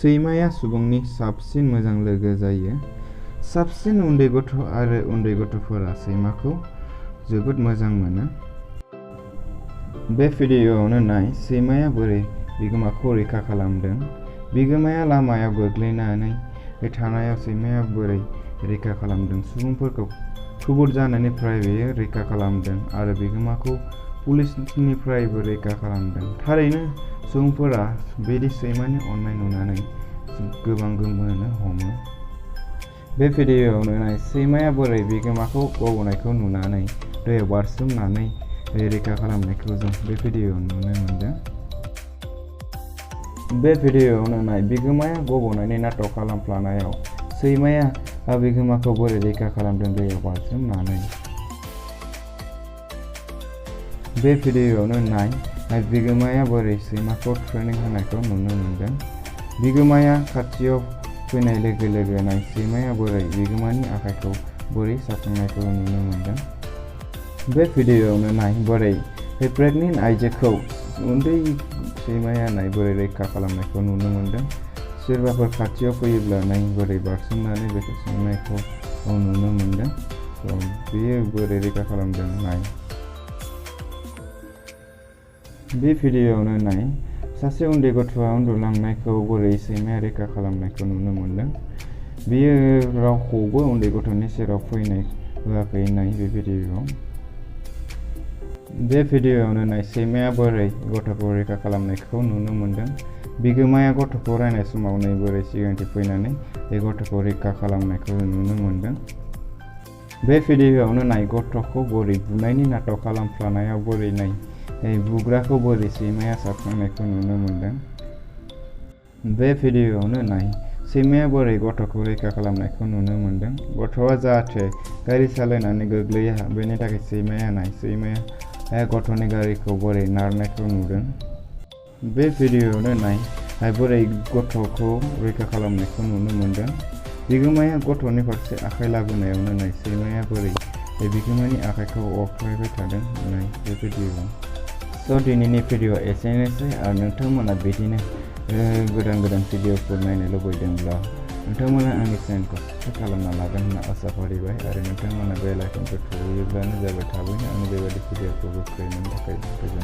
सैमाया सुबुंनि साबसिन मोजां लोगो जायो। साबसिन उन्दै गथ' आरो उन्दै गथ'फोरा सैमाखौ जोबोद मोजां मोनो। बे भिडिअ'आवनो नाय सैमाया बोरै बिगोमाखौ रैखा खालामदों। बिगोमाया लामायाव गोग्लैनानै थानायाव सैमाया बोरै रैखा खालामदों। सुबुंफोरखौ थुबुर जानायनिफ्राय बेयो रैखा खालामदों आरो बिगोमाखौ पुलिसनिफ्रायबो रैखा खालामदों। थारैनो सुबुंफोरा बिदि सैमानि अननाय नुनानै गोबां गोमोनो हमो। बे भिडिअ'आवनो नाय सैमाया बोरै बिगोमाखौ गबनायखौ नुनानै दैयाव बारसोमनानै रैखा खालामनायखौ जों बे भिडिअ'आव नुनो मोनदों। बे भिडिअ'आवनो नाय बिगोमाया गबनायनि नाटक खालामफ्लानायाव सैमाया बिगोमाखौ बोरै रैखा खालामदों दैयाव बारसोमनानै। बे भिडिअ'आवनो नाय बिगोमाया बोरै सैमाखौ ट्रेनिं होनायखौ नुनो मोनदों। बिगोमाया खाथियाव फैनाय लोगो लोगो नाय सैमाया बोरै बिगोमानि आखाइखौ बोरै साबखांनायखौ नुनो मोनदों। बे भिडिअ'आवनो नाय बोरै प्रेगनेन्ट आइजोखौ उन्दै सैमाया नाय बोरै रैखा खालामनायखौ नुनो मोनदों। सोरबाफोर खाथियाव फैयोब्ला नाय बोरै बारसोमनानै बेखौ सोंनायखौ नुनो मोनदों। बेयो बोरै रैखा खालामदों नाय। बे भिडिअ'आवनो नाय सासे उन्दै गथ'आ उन्दुलांनायखौ बोरै सैमाया रैखा खालामनायखौ नुनो मोनदों। बियो रावखौबो उन्दै गथ'नि सेराव फैनाय होआखै नाय बे भिडिअ'आव। बे भिडिअ'आवनो नाय सैमाया बोरै गथ'खौ रैखा खालामनायखौ नुनो मोनदों। बिगोमाया गथ'खौ रायनाय समाव नै बोरै सिगांथिं फैनानै बे गथ'खौ रैखा खालामनायखौ नुनो मोनदों। बे भिडिअ'आवनो नाय गथ'खौ बोरै बुनायनि नाटक खालामफ्लानायाव बोरै नाय बुग्राखौ बोरै सैमाया साबखांनायखौ नुनो मोनदों। बे भिडिअ'आवनो नाय सैमाया बोरै गथ'खौ रैखा खालामनायखौ नुनो मोनदों। गथ'आ जाहाथे गारि सालायनानै गोग्लैया बेनि थाखाय सैमाया गथ'नि गारिखौ बोरै नारनायखौ नुदों। बे भिडिअ'आवनो नाय बोरै गथ'खौ रैखा खालामनायखौ नुनो मोनदों। बिगोमाया गथ'नि फारसे आखाइ लाबोनायावनो नाय सैमाया बोरै बिगोमानि आखाइखौ अरख्लायबाय थादों नाय बे भिडिअ'आव। दिनैनि भिडिअ'आ एसेनोसै आरो नोंथांमोना बिदिनो गोदान भिडिअ'फोर नायनो लुबैदोंब्ला नोंथांमोना आंनि चेनेलखौ साबस्क्राइब खालामना लागोन होनना आसा फारिबाय आरो नोंथांमोना बेल आइकनखौ थुयोब्लानो जाबाय थाबैनो आंनि बेबायदि भिडिअ'खौ गोख्रै मोननो थाखाय गोजोन्थों।